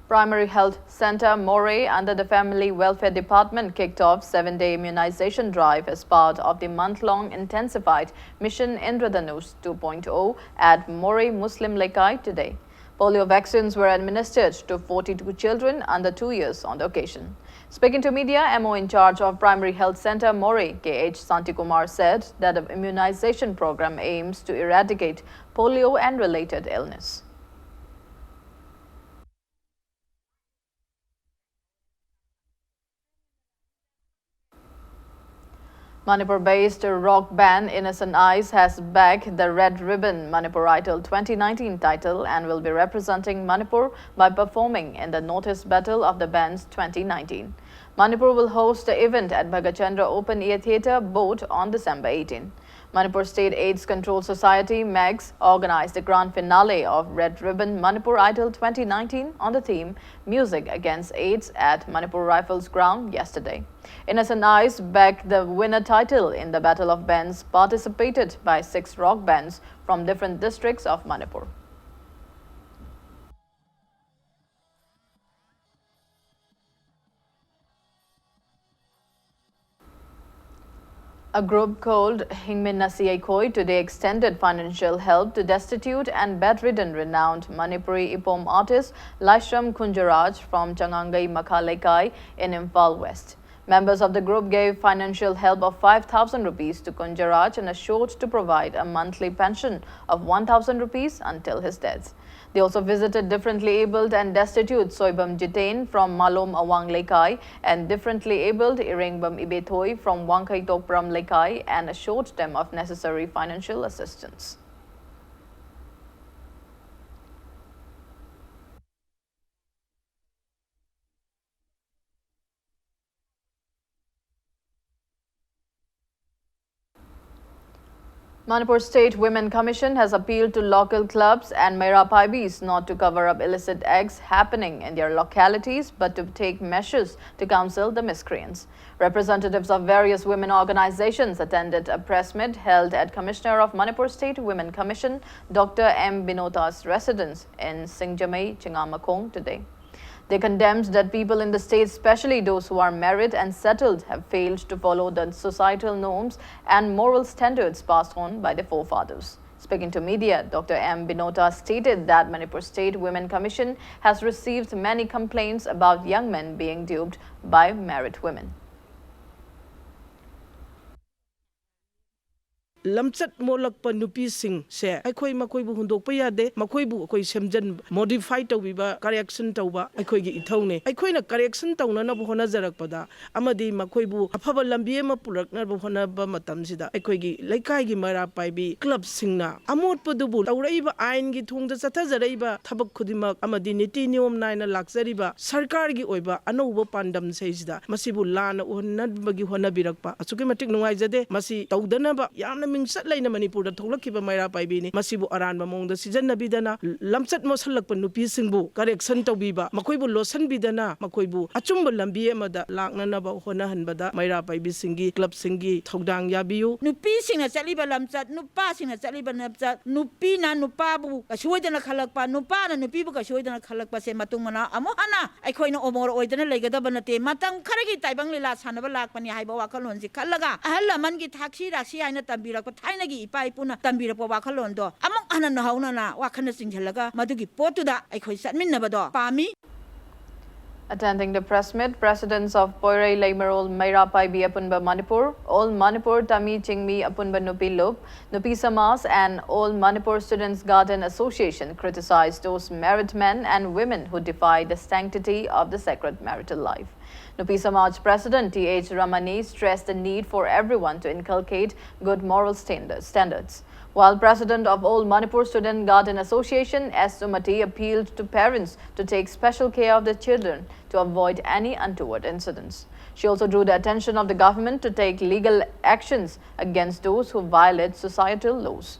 Primary Health Center Moreh under the Family Welfare Department kicked off seven-day immunization drive as part of the month-long intensified Mission Indradhanush two point oh at Moreh Muslim Lekai today. Polio vaccines were administered to forty-two children under two years on the occasion. Speaking to media, M O in charge of Primary Health Center Moreh, K H Santikumar, said that the immunization program aims to eradicate polio and related illness. Manipur-based rock band Innocent Eyes has bagged the Red Ribbon Manipur Idol twenty nineteen title and will be representing Manipur by performing in the Northeast Battle of the Bands twenty nineteen. Manipur will host the event at Bhagachandra Open Air Theatre, Bot, on December eighteen. Manipur State AIDS Control Society, MEGS, organized the grand finale of Red Ribbon Manipur Idol twenty nineteen on the theme Music Against AIDS at Manipur Rifles Ground yesterday. Innocent Eyes bagged the winner title in the Battle of Bands, participated by six rock bands from different districts of Manipur. A group called Hingminasi Aikhoi today extended financial help to destitute and bedridden renowned Manipuri Ipom artist Laishram Kunjaraj from Changangai Makha Leikai in Imphal West. Members of the group gave financial help of five thousand rupees to Kunjaraj and assured to provide a monthly pension of one thousand rupees until his death. They also visited differently abled and destitute Soibam Jitain from Malom Awang Leikai and differently abled Irengbam Ibethoi from Wangkhai Tokparam Leikai and assured them of necessary financial assistance. Manipur State Women Commission has appealed to local clubs and Meira Paibis not to cover up illicit acts happening in their localities, but to take measures to counsel the miscreants. Representatives of various women organizations attended a press meet held at Commissioner of Manipur State Women Commission, Doctor M Binota's residence in Singjamei, Chingamakong today. They condemned that people in the state, especially those who are married and settled, have failed to follow the societal norms and moral standards passed on by the forefathers. Speaking to media, Doctor M Binota stated that Manipur State Women Commission has received many complaints about young men being duped by married women. ꯂꯝꯆꯠ ꯃꯣꯠꯂꯛꯄ ꯅꯨꯄꯤꯁꯤꯡꯁꯦ ꯑꯩꯈꯣꯏ ꯃꯈꯣꯏꯕꯨ ꯍꯨꯟꯗꯣꯛꯄ ꯌꯥꯗꯦ꯫ ꯃꯈꯣꯏꯕꯨ ꯑꯩꯈꯣꯏ ꯁꯦꯝꯖꯤꯟꯕ, modify ꯇꯧꯕꯤꯕ, correction ꯇꯧꯕ ꯑꯩꯈꯣꯏꯒꯤ ꯏꯊꯧꯅꯦ꯫ ꯑꯩꯈꯣꯏꯅ correction ꯇꯧꯅꯅꯕ ꯍꯣꯠꯅꯖꯔꯛꯄꯗ ꯑꯃꯗꯤ ꯃꯈꯣꯏꯕꯨ ꯑꯐꯕ ꯂꯝꯕꯤ ꯑꯃ ꯄꯨꯔꯛꯅꯕ ꯍꯣꯠꯅꯕ ꯃꯇꯝꯁꯤꯗ ꯑꯩꯈꯣꯏꯒꯤ ꯂꯩꯀꯥꯏꯒꯤ ꯃꯩꯔꯥ ꯄꯥꯏꯕꯤ club ꯁꯤꯡꯅ ꯑꯃꯣꯠꯄꯗꯨꯕꯨ ꯇꯧꯔꯛꯏꯕ, ꯑꯥꯏꯟꯒꯤ ꯊꯣꯡꯗ ꯆꯠꯊꯖꯔꯛꯏꯕ ꯊꯕꯛ ꯈꯨꯗꯤꯡꯃꯛ ꯑꯃꯗꯤ ꯅꯤꯇꯤ ꯅꯤꯌꯣꯝ ꯅꯥꯏꯅ ꯂꯥꯛꯆꯔꯤꯕ ꯁꯔꯀꯥꯔꯒꯤ ꯑꯣꯏꯕ ꯑꯅꯧꯕ ꯄꯥꯟꯗꯝꯁꯤꯗꯩꯁꯤꯗ ꯃꯁꯤꯕꯨ ꯂꯥꯟꯅ ꯎꯍꯟꯅꯕꯒꯤ ꯍꯣꯠꯅꯕꯤꯔꯛꯄ ꯑꯁꯨꯛꯀꯤ ꯃꯇꯤꯛ ꯅꯨꯡꯉꯥꯏꯖꯗꯦ꯫ ꯃꯁꯤ ꯇꯧꯗꯅꯕ ꯌꯥꯝꯅ ꯃꯤꯡꯆꯠ ꯂꯩꯅ ꯃꯅꯤꯄꯨꯔꯗ ꯊꯣꯛꯂꯛꯈꯤꯕ ꯃꯩꯔꯥ ꯄꯥꯏꯕꯤꯅꯤ꯫ ꯃꯁꯤꯕꯨ ꯑꯔꯥꯟꯕ ꯃꯑꯣꯡꯗ ꯁꯤꯖꯤꯟꯅꯕꯤꯗꯅ ꯂꯝꯆꯠ ꯃꯣꯠꯁꯜꯂꯛꯄ ꯅꯨꯄꯤꯁꯤꯡꯕꯨ correction ꯇꯧꯕꯤꯕ, ꯃꯈꯣꯏꯕꯨ ꯂꯣꯠꯁꯤꯟꯕꯤꯗꯅ ꯃꯈꯣꯏꯕꯨ ꯑꯆꯨꯝꯕ ꯂꯝꯕꯤ ꯑꯃꯗ ꯂꯥꯛꯅꯅꯕ ꯍꯣꯠꯅꯍꯟꯕꯗ ꯃꯩꯔꯥ ꯄꯥꯏꯕꯤꯁꯤꯡꯒꯤ club ꯁꯤꯡꯒꯤ ꯊꯧꯗꯥꯡ ꯌꯥꯕꯤꯌꯨ꯫ ꯅꯨꯄꯤꯁꯤꯡꯅ ꯆꯠꯂꯤꯕ ꯂꯝꯆꯠ, ꯅꯨꯄꯥꯁꯤꯡꯅ ꯆꯠꯂꯤꯕ ꯂꯝꯆꯠ, ꯅꯨꯄꯤꯅ ꯅꯨꯄꯥꯕꯨ ꯀꯩꯁꯨ ꯑꯣꯏꯗꯅ ꯈꯜꯂꯛꯄ, ꯅꯨꯄꯥꯅ ꯅꯨꯄꯤꯕꯨ ꯀꯩꯁꯨ ꯑꯣꯏꯗꯅ ꯈꯜꯂꯛꯄꯁꯦ ꯃꯇꯨꯡ ꯃꯅꯥꯎ ꯑꯃꯨꯛ ꯍꯟꯅ ꯑꯩꯈꯣꯏꯅ ꯑꯃꯣꯔ ꯑꯣꯏꯗꯅ ꯂꯩꯒꯗꯕ ꯅꯠꯇꯦ꯫ ꯃꯇꯝ ꯈꯔꯒꯤ ꯇꯥꯏꯕꯪ ꯂꯤꯂꯥ ꯁꯥꯟꯅꯕ ꯂꯥꯛꯄꯅꯤ ꯍꯥꯏꯕ ꯋꯥꯈꯜꯂꯣꯟꯁꯤ ꯈꯜꯂꯒ ꯑꯍꯜ ꯂꯃꯟꯒꯤ ꯊꯥꯛꯁꯤ ꯔꯥꯛꯁꯤ ꯍꯥꯏꯅ ꯇꯝꯕꯤꯔꯛꯄ, ꯊꯥꯏꯅꯒꯤ ꯏꯄꯥ ꯏꯄꯨꯅ ꯇꯝꯕꯤꯔꯛꯄ ꯋꯥꯈꯜꯂꯣꯟꯗꯣ ꯑꯃꯨꯛ ꯍꯟꯅ ꯅꯧꯍꯧꯅꯅ ꯋꯥꯈꯜꯅ ꯆꯤꯡꯁꯤꯜꯂꯒ ꯃꯗꯨꯒꯤ ꯄꯣꯠꯇꯨꯗ ꯑꯩꯈꯣꯏ ꯆꯠꯃꯤꯟꯅꯕꯗꯣ ꯄꯥꯝꯃꯤ꯫ Attending the press meet, presidents of Poirei Leimarol Meira Paibi Apunba Manipur, All Manipur Tami Chingmi Apunba Nupi Lup, Nupi Samaj and All Manipur Students Garden Association criticized those married men and women who defied the sanctity of the sacred marital life. Nupi Samaj President T H Ramani stressed the need for everyone to inculcate good moral standards. While President of All Manipur Student Garden Association, S Sumati, appealed to parents to take special care of their children to avoid any untoward incidents. She also drew the attention of the government to take legal actions against those who violate societal laws.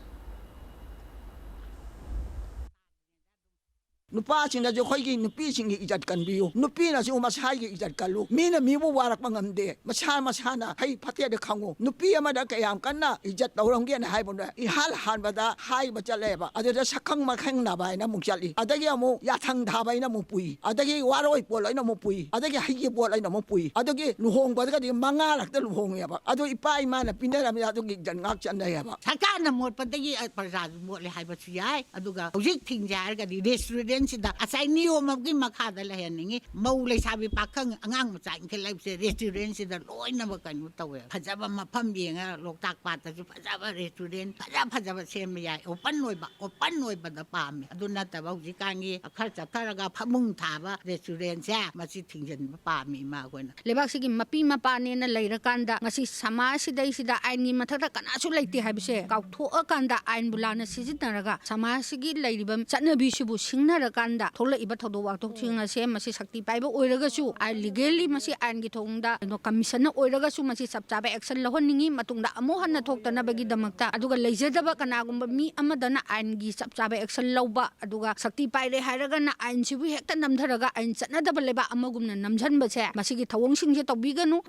ꯅꯨꯄꯥꯁꯤꯡꯅꯁꯨ ꯑꯩꯈꯣꯏꯒꯤ ꯅꯨꯄꯤꯁꯤꯡꯒꯤ ꯏꯖꯠ ꯀꯟꯕꯤꯌꯨ꯫ ꯅꯨꯄꯤꯅꯁꯨ ꯃꯁꯥꯒꯤ ꯏꯖꯠ ꯀꯜꯂꯨ꯫ ꯃꯤꯅ ꯃꯤꯕꯨ ꯋꯥꯔꯛꯄ ꯉꯝꯗꯦ꯫ ꯃꯁꯥ ꯃꯁꯥꯅ ꯐꯩ ꯐꯠꯇꯦꯗ ꯈꯪꯉꯨ꯫ ꯅꯨꯄꯤ ꯑꯃꯗ ꯀꯌꯥꯝ ꯀꯟꯅ ꯏꯖꯠ ꯇꯧꯔꯝꯒꯦꯅ ꯍꯥꯏꯕꯗ ꯏꯍꯥꯟ ꯍꯥꯟꯕꯗ ꯍꯥꯏꯕ ꯆꯠꯂꯦꯕ꯫ ꯑꯗꯨꯗ ꯁꯛꯈꯪ ꯃꯥꯏꯈꯪꯅꯕ ꯍꯥꯏꯅ ꯑꯃꯨꯛ ꯆꯠꯂꯤ꯫ ꯑꯗꯒꯤ ꯑꯃꯨꯛ ꯌꯥꯊꯪ ꯊꯥꯕ ꯍꯥꯏꯅ ꯑꯃꯨꯛ ꯄꯨꯏ꯫ ꯑꯗꯒꯤ ꯋꯥꯔꯣꯏ ꯄꯣꯠ ꯍꯥꯏꯅ ꯑꯃꯨꯛ ꯄꯨꯏ꯫ ꯑꯗꯒꯤ ꯍꯩꯒꯤ ꯄꯣꯠ ꯍꯥꯏꯅ ꯑꯃꯨꯛ ꯄꯨꯏ꯫ ꯑꯗꯒꯤ ꯂꯨꯍꯣꯡꯕꯗꯒꯗꯤ ꯃꯉꯥꯔꯛꯇ ꯂꯨꯍꯣꯡꯉꯦꯕ꯫ ꯑꯗꯨ ꯏꯄꯥ ꯏꯃꯥꯅ ꯄꯤꯅꯔꯝꯃꯤꯅ ꯑꯗꯨꯒꯤ ꯏꯖꯠ ꯉꯥꯛ ꯆꯠꯅꯩꯌꯦꯕ꯫ ꯁꯔꯀꯥꯔꯅ ꯃꯣꯠꯄꯗꯒꯤ ꯄ꯭ꯔꯖꯥꯁꯨ ꯃꯣꯠꯂꯦ ꯍꯥꯏꯕꯁꯨ ꯌꯥꯏ꯫ ꯑꯗꯨꯒ ꯍꯧꯖꯤꯛ ꯊꯤꯡꯁꯦ ꯍꯥꯏꯔꯒꯗꯤ restaurant ꯁꯤꯗ ꯉꯁꯥꯏ ꯅꯤꯌꯣꯝ ꯑꯃꯒꯤ ꯃꯈꯥꯗ ꯂꯩꯍꯟꯅꯤꯡꯉꯤ꯫ ꯃꯧ ꯂꯩꯁꯥꯕꯤ ꯄꯥꯈꯪ ꯑꯉꯥꯡ ꯃꯆꯥ ꯏꯟꯈꯠꯂꯛꯏꯕꯁꯦ restaurant ꯁꯤꯗ ꯂꯣꯏꯅꯃꯛ ꯀꯩꯅꯣ ꯇꯧꯋꯦ꯫ ꯐꯖꯕ ꯃꯐꯝ ꯌꯦꯡꯉ ꯂꯣꯛꯇꯥꯛ ꯄꯥꯠꯇꯁꯨ ꯐꯖꯕ restaurant ꯐꯖ ꯐꯖꯕ ꯁꯦꯝꯕ ꯌꯥꯏ꯫ Open ꯑꯣꯏꯕ, open ꯑꯣꯏꯕꯗ ꯄꯥꯝꯃꯤ꯫ ꯑꯗꯨ ꯅꯠꯇꯕ ꯍꯧꯖꯤꯛꯀꯥꯟꯒꯤ ꯈꯔ ꯆꯠꯊꯔꯒ ꯐꯃꯨꯡ ꯊꯥꯕ restaurant ꯁꯦ ꯃꯁꯤ ꯊꯤꯡꯖꯤꯟꯕ ꯄꯥꯝꯃꯤ ꯏꯃꯥ ꯑꯩꯈꯣꯏꯅ꯫ ꯂꯩꯕꯥꯛꯁꯤꯒꯤ ꯃꯄꯤ ꯃꯄꯥꯅꯦꯅ ꯂꯩꯔꯀꯥꯟꯗ ꯉꯁꯤ ꯁꯃꯥꯖꯁꯤꯗꯩꯁꯤꯗ ꯑꯥꯏꯟꯒꯤ ꯃꯊꯛꯇ ꯀꯅꯥꯁꯨ ꯂꯩꯇꯦ ꯍꯥꯏꯕꯁꯦ ꯀꯥꯎꯊꯣꯛꯑꯀꯥꯟꯗ ꯑꯥꯏꯟꯕꯨ ꯂꯥꯟꯅ ꯁꯤꯖꯤꯟꯅꯔꯒ ꯁꯃꯥꯖꯁꯤꯒꯤ ꯂꯩꯔꯤꯕ ꯆꯠꯅꯕꯤꯁꯤꯕꯨ ꯁꯤꯡꯅꯔꯀꯥꯟꯗ ꯊꯣꯛꯂꯛꯏꯕ ꯊꯧꯗꯣꯛ ꯋꯥꯊꯣꯛꯁꯤꯡ ꯑꯁꯦ ꯃꯁꯤ ꯁꯛꯇꯤ ꯄꯥꯏꯕ ꯑꯣꯏꯔꯒꯁꯨ ꯑꯥꯏꯟ legally ꯃꯁꯤ ꯑꯥꯏꯟꯒꯤ ꯊꯣꯡꯗ ꯀꯩꯅꯣ commission ꯅ ꯑꯣꯏꯔꯒꯁꯨ ꯃꯁꯤ ꯆꯞ ꯆꯥꯕ action ꯂꯧꯍꯟꯅꯤꯡꯉꯤ꯫ ꯃꯇꯨꯡꯗ ꯑꯃꯨꯛ ꯍꯟꯅ ꯊꯣꯛꯇꯅꯕꯒꯤꯗꯃꯛꯇ꯫ ꯑꯗꯨꯒ ꯂꯩꯖꯗꯕ ꯀꯅꯥꯒꯨꯝꯕ ꯃꯤ ꯑꯃꯗꯅ ꯑꯥꯏꯟꯒꯤ ꯆꯞ ꯆꯥꯕ action ꯂꯧꯕ, ꯑꯗꯨꯒ ꯁꯛꯇꯤ ꯄꯥꯏꯔꯦ ꯍꯥꯏꯔꯒꯅ ꯑꯥꯏꯟꯁꯤꯕꯨ ꯍꯦꯛꯇ ꯅꯝꯊꯔꯒ ꯑꯥꯏꯟ ꯆꯠꯅꯗꯕ ꯂꯩꯕꯥꯛ ꯑꯃꯒꯨꯝꯅ ꯅꯝꯁꯤꯟꯕꯁꯦ, ꯃꯁꯤꯒꯤ ꯊꯧꯑꯣꯡꯁꯤꯡꯁꯦ ꯇꯧꯕꯤꯒꯅꯨ꯫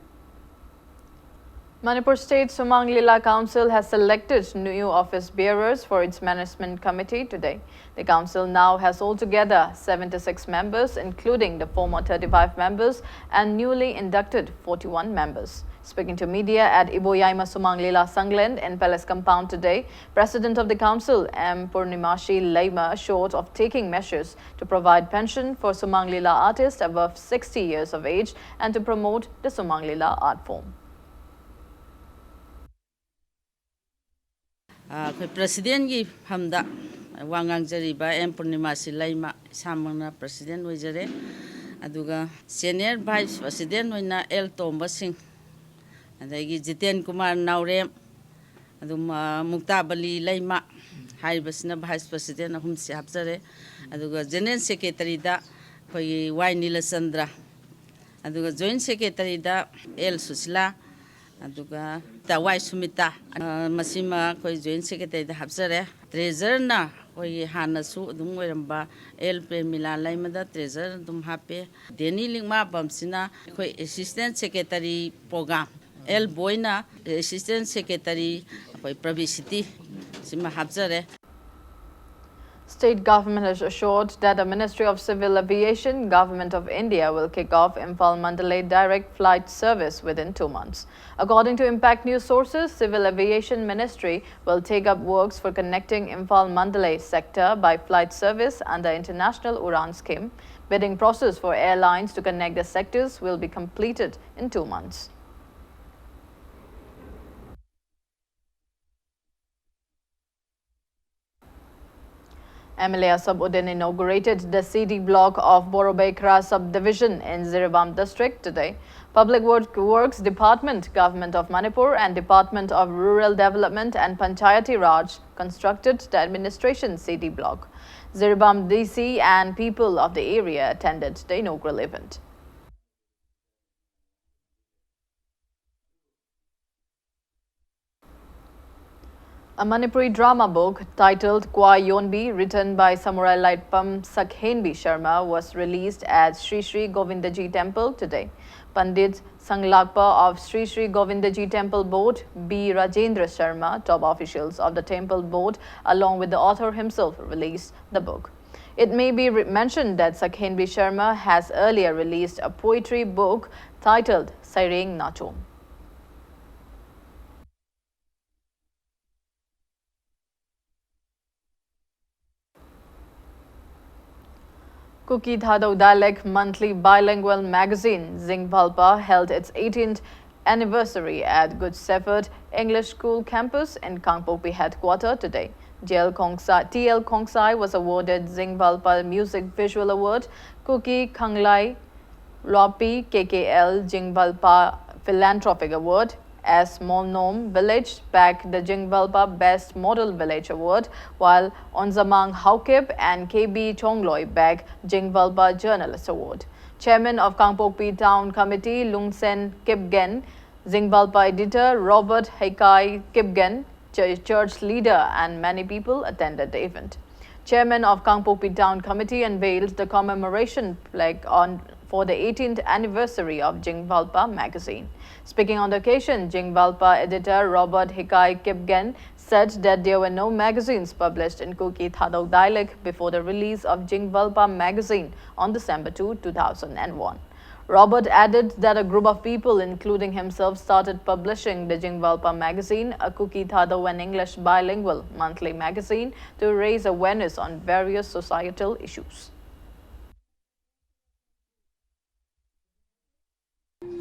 Manipur State Sumang Lila Council has selected new office bearers for its management committee today. The council now has altogether seventy-six members, including the former thirty-five members and newly inducted forty-one members. Speaking to media at Iboyaima Sumang Lila Sanglen in Palace Compound today, President of the Council, M Purnimashi Leima, assured of taking measures to provide pension for Sumang Lila artists above sixty years of age and to promote the Sumang Lila art form. ꯑꯩꯈꯣꯏ ꯄ꯭ꯔꯁꯤꯗꯦꯟꯒꯤ ꯐꯝꯗ ꯋꯥ ꯉꯥꯡꯖꯔꯤꯕ M ꯄꯨꯔꯅꯤꯃꯥꯁꯤ ꯂꯩꯃ, ꯏꯁꯥꯃꯛꯅ president ꯑꯣꯏꯖꯔꯦ꯫ ꯑꯗꯨꯒ senior vice president ꯑꯣꯏꯅ L ꯇꯣꯝꯕ ꯁꯤꯡ, ꯑꯗꯒꯤ ꯖꯤꯇꯦꯟ ꯀꯨꯃꯥꯔ ꯅꯥꯎꯔꯦꯝ, ꯑꯗꯨꯝ ꯃꯨꯛꯇꯥꯕꯂꯤ ꯂꯩꯃ ꯍꯥꯏꯔꯤꯕꯁꯤꯅ vice president ꯑꯍꯨꯝꯁꯤ ꯍꯥꯞꯆꯔꯦ꯫ ꯑꯗꯨꯒ ꯖꯦꯅꯔꯦꯜ ꯁꯦꯀ꯭ꯔꯦꯇꯔꯤꯗ ꯑꯩꯈꯣꯏꯒꯤ ꯋꯥꯏ ꯅꯤꯂꯆꯟꯗ꯭ꯔ, ꯑꯗꯨꯒ ꯖꯣꯏꯟ ꯁꯦꯀ꯭ꯔꯦꯇꯔꯤꯗ ꯑꯦꯜ ꯁꯨꯁꯤꯂꯥ, ꯑꯗꯨꯒ ꯋꯥꯏ ꯁꯨꯃꯤꯇꯥ, ꯃꯁꯤꯃ ꯑꯩꯈꯣꯏ ꯖꯣꯏꯟ ꯁꯦꯀ꯭ꯔꯦꯇꯔꯤꯗ ꯍꯥꯞꯆꯔꯦ꯫ ꯇ꯭ꯔꯦꯖꯔꯅ ꯑꯩꯈꯣꯏꯒꯤ ꯍꯥꯟꯅꯁꯨ ꯑꯗꯨꯝ ꯑꯣꯏꯔꯝꯕ ꯑꯦꯜ ꯄ꯭ꯔꯦꯃꯤꯂꯥ ꯂꯩꯃꯗ ꯇ꯭ꯔꯦꯖꯔ ꯑꯗꯨꯝ ꯍꯥꯞꯄꯦ꯫ ꯗꯦꯅꯤ ꯂꯤꯛꯃꯥꯕꯝꯁꯤꯅ ꯑꯩꯈꯣꯏ ꯑꯦꯁꯤꯁꯇꯦꯟ ꯁꯦꯀ꯭ꯔꯦꯇꯔꯤ ꯄ꯭ꯔꯣꯒ꯭ꯔꯥꯝ, ꯑꯦꯜ ꯕꯣꯏꯅ ꯑꯦꯁꯤꯁꯇꯦꯟ ꯁꯦꯀ꯭ꯔꯦꯇꯔꯤ ꯑꯩꯈꯣꯏ ꯄꯕ꯭ꯂꯤꯁꯤꯇꯤ ꯁꯤꯃ ꯍꯥꯞꯆꯔꯦ꯫ State government has assured that the Ministry of Civil Aviation, Government of India, will kick off Imphal Mandalay direct flight service within two months. According to Impact News sources, Civil Aviation Ministry will take up works for connecting Imphal Mandalay sector by flight service under International Uran Scheme. Bidding process for airlines to connect the sectors will be completed in two months. M L A Asap Uddin inaugurated the C D block of Borobekra subdivision in Jiribam district today. Public Work- Works Department, Government of Manipur, and Department of Rural Development and Panchayati Raj constructed the administration C D block. Jiribam D C and people of the area attended the inaugural event. A Manipuri drama book titled Kwa Yonbi, written by Samurai Laitpam Sakhenbi Sharma, was released at Sri Sri Govindaji Temple today. Pandit Sanglakpa of Sri Sri Govindaji Temple Board, B Rajendra Sharma, top officials of the temple board, along with the author himself, released the book. It may be re- mentioned that Sakhenbi Sharma has earlier released a poetry book titled Saireng Nacho. Kuki Thadou dialect monthly bilingual magazine Zingvalpa held its eighteenth anniversary at Good Shepherd English School campus in Kangpokpi headquarter today. T L Khongsai, T L Khongsai was awarded Zingvalpa Music Visual Award, Kuki Khanglai Lopi K K L Zingvalpa Philanthropic Award, S Molnom Village bagged the Zingvalpa Best Model Village Award, while Onzamang Haokip and K B Chongloi bagged Zingvalpa Journalist Award. Chairman of Kangpokpi Town Committee Lungsen Kipgen, Zingvalpa editor Robert Heikai Kipgen, ch- church leader, and many people attended the event. Chairman of Kangpokpi Town Committee unveiled the commemoration plaque on for the eighteenth anniversary of Jingvalpa magazine. Speaking on the occasion, Jingvalpa editor Robert Hikai Kipgen said that there were no magazines published in Kuki Thadou dialect before the release of Jingvalpa magazine on December two, two thousand one. Robert added that a group of people, including himself, started publishing the Jingvalpa magazine, a Kuki Thadou and English bilingual monthly magazine, to raise awareness on various societal issues.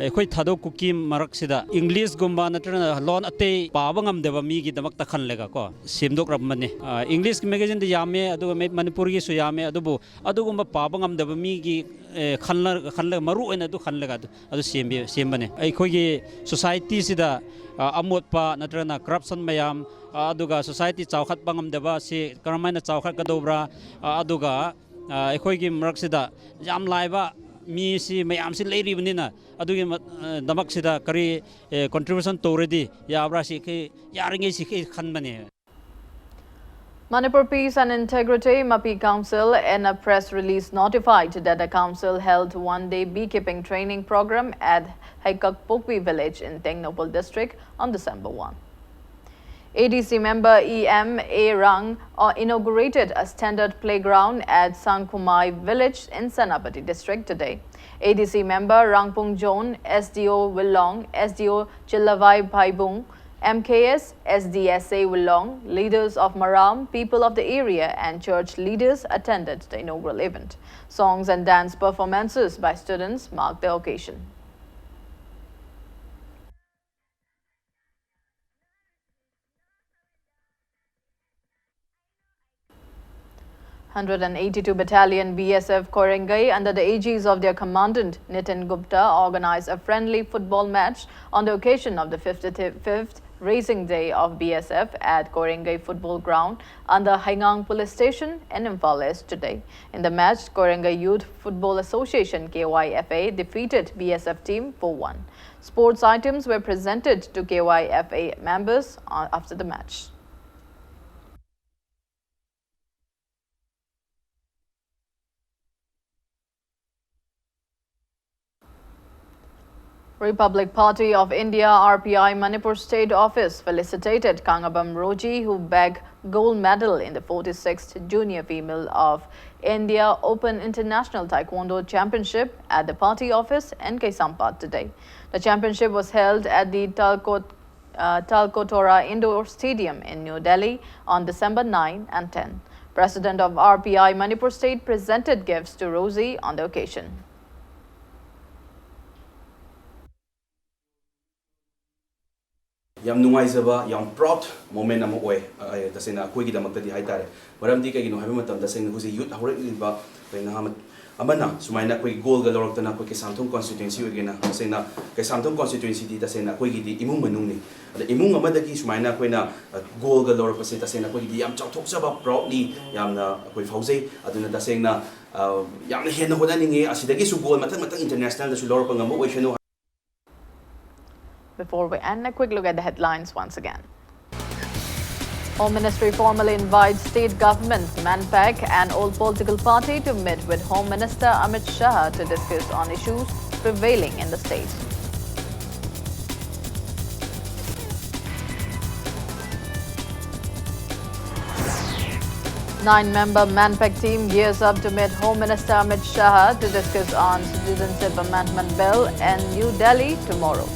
ꯑꯩꯈꯣꯏ ꯊꯥꯗꯧ ꯀꯨꯀꯤ ꯃꯔꯛꯁꯤꯗ ꯏꯪꯂꯤꯁꯒꯨꯝꯕ ꯅꯠꯇ꯭ꯔꯒꯅ ꯂꯣꯟ ꯑꯇꯩ ꯄꯥꯕ ꯉꯝꯗꯕ ꯃꯤꯒꯤꯗꯃꯛꯇ ꯈꯜꯂꯒ ꯀꯣ ꯁꯦꯝꯗꯣꯛꯂꯝꯕꯅꯤ꯫ ꯑ, ꯏꯪꯂꯤꯁꯀꯤ ꯃꯦꯒꯥꯖꯤꯟꯗ ꯌꯥꯝꯃꯦ, ꯑꯗꯨꯒ ꯃꯩ-, ꯃꯅꯤꯄꯨꯔꯒꯤꯁꯨ ꯌꯥꯝꯃꯦ, ꯑꯗꯨꯕꯨ ꯑꯗꯨꯒꯨꯝꯕ ꯄꯥꯕ ꯉꯝꯗꯕ ꯃꯤꯒꯤ, ꯑꯦ, ꯈꯜꯂ-, ꯈꯜꯂꯒ, ꯃꯔꯨ ꯑꯣꯏꯅ ꯑꯗꯨ ꯈꯜꯂꯒ ꯑꯗꯨ, ꯑꯗꯨ ꯁꯦꯝꯕꯤ-, ꯁꯦꯝꯕꯅꯦ꯫ ꯑꯩꯈꯣꯏꯒꯤ ꯁꯣꯁꯥꯏꯇꯤꯁꯤꯗ, ꯑ, ꯑꯃꯣꯠꯄ ꯅꯠꯇ꯭ꯔꯒꯅ ꯀꯔꯞꯁꯟ ꯃꯌꯥꯝ, ꯑ, ꯑꯗꯨꯒ ꯁꯣꯁꯥꯏꯇꯤ ꯆꯥꯎꯈꯠꯄ ꯉꯝꯗꯕ ꯑꯁꯤ ꯀꯔꯝꯍꯥꯏꯅ ꯆꯥꯎꯈꯠꯀꯗꯧꯕ꯭ꯔꯥ, ꯑ, ꯑꯗꯨꯒ ꯑ, ꯑꯩꯈꯣꯏꯒꯤ ꯃꯔꯛꯁꯤꯗ ꯌꯥꯝ ꯂꯥꯏꯕ ꯃꯤꯁꯤ ꯃꯌꯥꯝꯁꯤ ꯂꯩꯔꯤꯕꯅꯤꯅ, ꯑꯗꯨꯒꯤ ꯃ-, ꯑ, ꯗꯃꯛꯁꯤꯗ ꯀꯔꯤ, ꯑꯦ, contribution ꯇꯧꯔꯗꯤ ꯌꯥꯕ꯭ꯔꯥ ꯁꯤ ꯑꯩꯈꯣꯏ ꯌꯥꯔꯤꯉꯩ ꯁꯤ ꯑꯩꯈꯣꯏ ꯈꯟꯕꯅꯦ꯫ Manipur Peace and Integrity, MAPI Council, in a press release notified that the council held one-day beekeeping training program at Haikakpokpi village in Tengnoupal district on December one. A D C member E M A Rang, uh, inaugurated a standard playground at Sangkumai village in Senapati district today. A D C member Rangpung John, S D O Willong, S D O Chilavai Phaibung, M K S, S D S A Willong, leaders of Maram, people of the area and church leaders attended the inaugural event. Songs and dance performances by students marked the occasion. Hundred and eighty-two Battalion B S F Korengai, under the aegis of their commandant Nitin Gupta, organized a friendly football match on the occasion of the fifty-fifth Raising Day of B S F at Korengai Football Ground under Haingang Police Station in Imphal East today. In the match, Korengai Youth Football Association, K Y F A, defeated B S F team four one. Sports items were presented to K Y F A members, uh, after the match. Republic Party of India, R P I, Manipur State Office felicitated Kangabam Roji, who bagged gold medal in the forty-sixth Junior Female of India Open International Taekwondo Championship at the party office in Kaisampat today. The championship was held at the Talkot, uh, Talkotora Indoor Stadium in New Delhi on December nine and ten. President of R P I Manipur State presented gifts to Rosie on the occasion. ꯌꯥꯝ ꯅꯨꯡꯉꯥꯏꯖꯕ, ꯌꯥꯝ proud moment ꯑꯃ ꯑꯣꯏ꯫ ꯑ, ꯑ, ꯇꯁꯦꯡꯅ ꯑꯩꯈꯣꯏꯒꯤꯗꯃꯛꯇꯗꯤ ꯍꯥꯏꯇꯥꯔꯦ꯫ ꯃꯔꯝꯗꯤ ꯀꯩꯒꯤꯅꯣ ꯍꯥꯏꯕ ꯃꯇꯝꯗ, ꯇꯁꯦꯡꯅ ꯍꯧꯖꯤꯛ youth ꯍꯧꯔꯛꯂꯤꯕ ꯑꯩꯈꯣꯏ ꯅꯍꯥ ꯑꯃ-, ꯑꯃꯅ ꯁꯨꯃꯥꯏꯅ ꯑꯩꯈꯣꯏ gold ꯒ ꯂꯧꯔꯛꯇꯅ, ꯑꯩꯈꯣꯏ ꯀꯩꯁꯥꯝꯊꯣꯡ constituency ꯑꯣꯏꯒꯦꯅ, ꯇꯁꯦꯡꯅ ꯀꯩꯁꯥꯝꯊꯣꯡ constituency ꯗꯤ ꯇꯁꯦꯡꯅ ꯑꯩꯈꯣꯏꯒꯤꯗꯤ ꯏꯃꯨꯡ ꯃꯅꯨꯡꯅꯤ꯫ ꯑꯗ ꯏꯃꯨꯡ ꯑꯃꯗꯒꯤ ꯁꯨꯃꯥꯏꯅ ꯑꯩꯈꯣꯏꯅ, ꯑ, gold ꯒ ꯂꯧꯔꯛꯄꯁꯦ ꯇꯁꯦꯡꯅ ꯑꯩꯈꯣꯏꯒꯤꯗꯤ ꯌꯥꯝ ꯆꯥꯎꯊꯣꯛꯆꯕ, proudly ꯌꯥꯝꯅ ꯑꯩꯈꯣꯏ ꯐꯥꯎꯖꯩ꯫ ꯑꯗꯨꯅ ꯇꯁꯦꯡꯅ, ꯑ, ꯌꯥꯝꯅ ꯍꯦꯟꯅ ꯍꯣꯠꯅꯅꯤꯡꯉꯤ꯫ ꯑꯁꯤꯗꯒꯤꯁꯨ gold ꯃꯊꯪ ꯃꯊꯪ international ꯗꯁꯨ ꯂꯧꯔꯛꯄ ꯉꯝꯕ ꯑꯣꯏꯁꯅꯨ꯫ Before we end, a quick look at the headlines once again. Home Ministry formally invites state government, MANPAC, and all political party to meet with Home Minister Amit Shah to discuss on issues prevailing in the state. Nine-member MANPAC team gears up to meet Home Minister Amit Shah to discuss on Citizenship Amendment Bill in New Delhi tomorrow.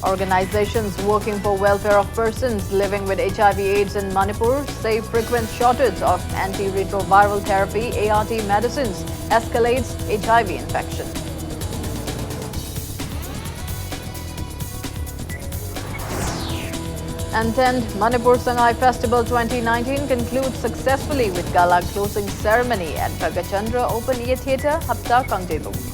Organizations working for welfare of persons living with H I V AIDS in Manipur say frequent shortage of antiretroviral therapy, A R T, medicines escalates H I V infection. And tenth Manipur Sangai Festival twenty nineteen concludes successfully with gala closing ceremony at Bhagachandra Open Air Theatre, Hapta, Kangjeibung.